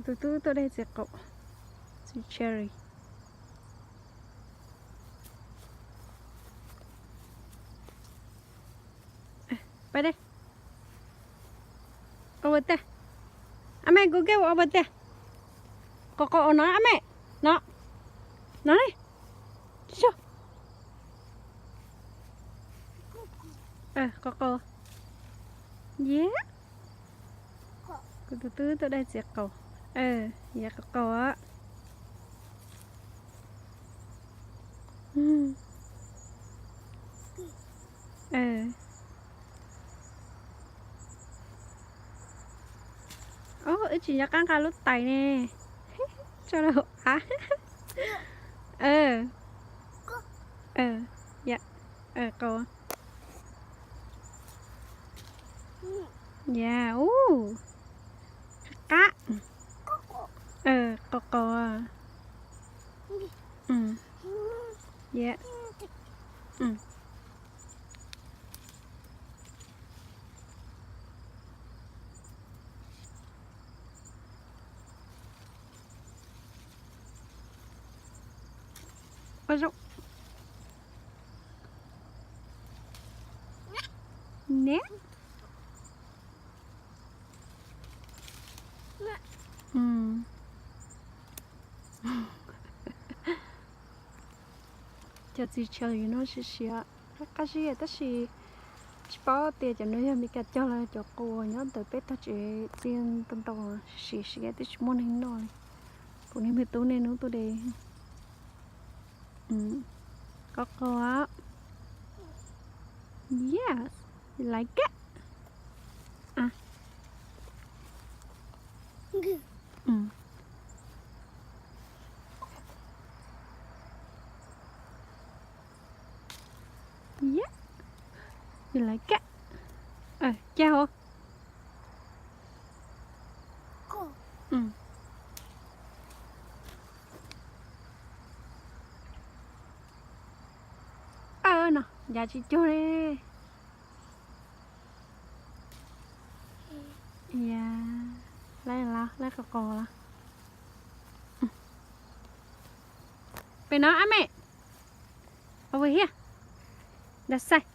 Tus tub tuaj de txiv qaub, txiv cherry. Pab de. Over there. A me, go get over there. Qau qau no, a me. No. No ne. Qau qau. Yeah. Kuv tus tub tuaj de txiv qaub. Yog qau qau os. Wb tsis nco qab nqa lub tais ne. Tso rau hauv av. Qau. Ya, ub, qab. Qau qau. Ua zoo. Ne. Cov txiv chaw no siav siav qab zib tab sis tsis paub tias cov no yog Meskas cog los cov qus nyob ntawm peb tog tsev txia ntau ntau, siav siav twb tsis muaj neeg noj li. Kuv niag me tub niaj hnub tuaj de. Qau qau. Yes, you like it? Yeah, you like it? Cag hauv. No, yav tsis cuag li. Laib los, laib qau qau los. Pem no a me. Over here. That side.